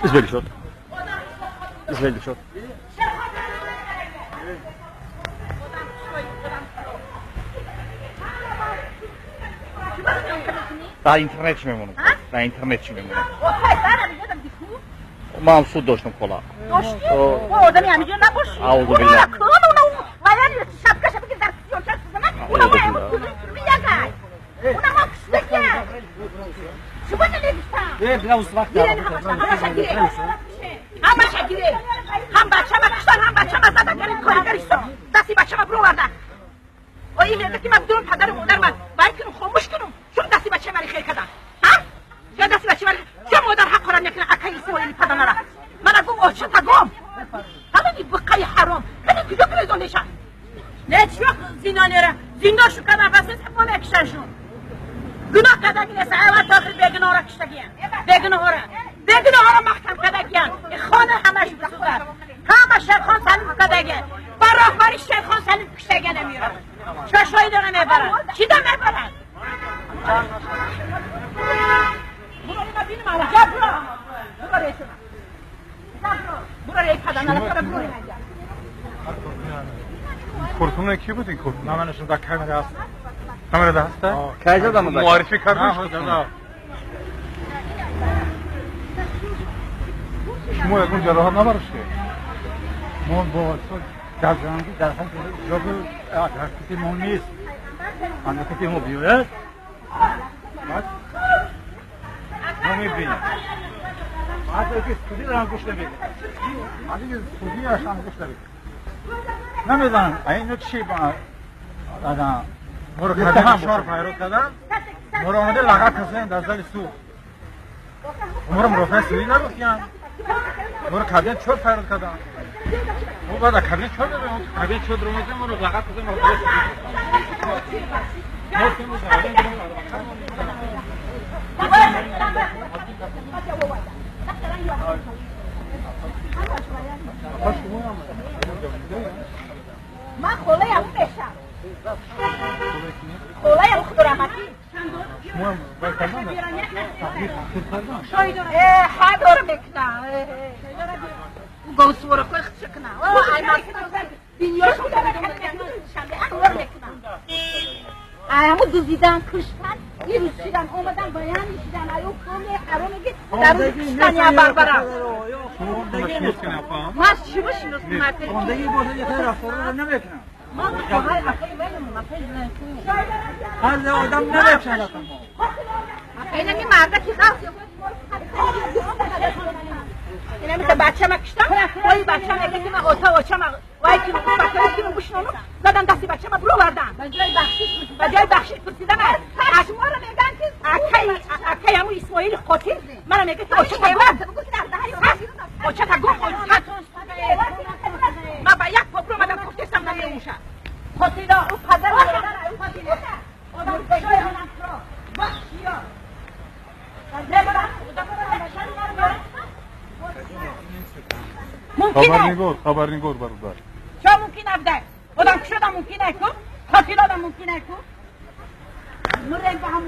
Извели шуд. Извели шуд. Дар интернет чӣ мемонам? Дар интернет чӣ мемонам? Ман ҳам суд доштам хола. Доштӣ? Одами ҳамиҷо набошӣ. Аузу биллаҳ. Ҳам бачама куштан, ҳам бачама задан, коригар ҳисоб. Дасти бачама бировардан. Ои мега ки ман дурум падару модарма вай кунум, хомӯш кунум. Чун дасти бачаи мари хел кадан. Ҳа? Чун дасти бачаи мари, чун модар ҳақ қорам мекунад акаи Исмоили паданара. Мана гум очата гум. Ҳамаи буққаи ҳаром. Кани куҷо гирезонеша? Не чӣ зиндонера? Зиндон шу кадан бас нест, мо мекушаншун. Гуноҳ кардагӣ нест, аввал то охир бегуноҳро куштагиян. Бегуноҳро. Бегуноҳро маҳкам кардагиян. Хона ҳамаш бисӯзад. Ҳама Шерхон Салим кардагиян. Ба роҳбари Шерхон Салим куштагиян амирад. Чашои дора мебарад. Чӣ да мебарад? Коркуна ки буд ин коркуна? На, манашон дар камера ҳаст. Камера ҳаста? Кай задам? Муаррифӣ кардам. Шумо ягон ҷароҳат набардоштед? Мо бо дар ҷанги дар ҷоби ҳаракати мо нест. Ҳаракати мо биёяд, баъд мо мебинем. Ҳатто ки судиро ҳам гӯш намедиҳад. Ҳатто ки судиаш ҳам гӯш намедиҳад. Намедонам, ино чӣ моро кардам, шор файрод кардам, моро омада лағат касанд дар зали суд. Моро мурофиаи судӣ нагуфтиянд. Моро кабинет чор файрод кардам. Мо баъд аз кабинет чор додем, кабинет чор даромадем, моро лағат кардем, моро Ман холаям мешам. Холаям Худораҳматӣ. Ҳадор мекунам. Говсуворакои худша кунам. Ҳаму дузидан, куштан, ирӯз шидан, омадан, баян шидан, аю коме ҳароме ки дар рӯзи куштан я барбарам. Ман чиба шинос кунам? Хондагӣ бошад, яхе рафторро намекунам. Ҳар одам намекушад. Инами мардаки ғалт. Инами та бачама куштам, ои бача мега ки ман ота очама вай ки бачаи ки бушнону задан дасти бачама бировардан. Ба ҷои бахшиш пурсидан шуморо меган ки акаи ҳаму Исмоили қотил мана мега ки очата гум. Очата гум. Ман ба як по биромадам, гуфтестам намеуша. Қотило, ӯ падар Хабарнигор, хабарнигор бародар. Чо мумкин абда? Одам кушода мумкин ку? Қотилода мумкин ку? Мурем ба ҳам.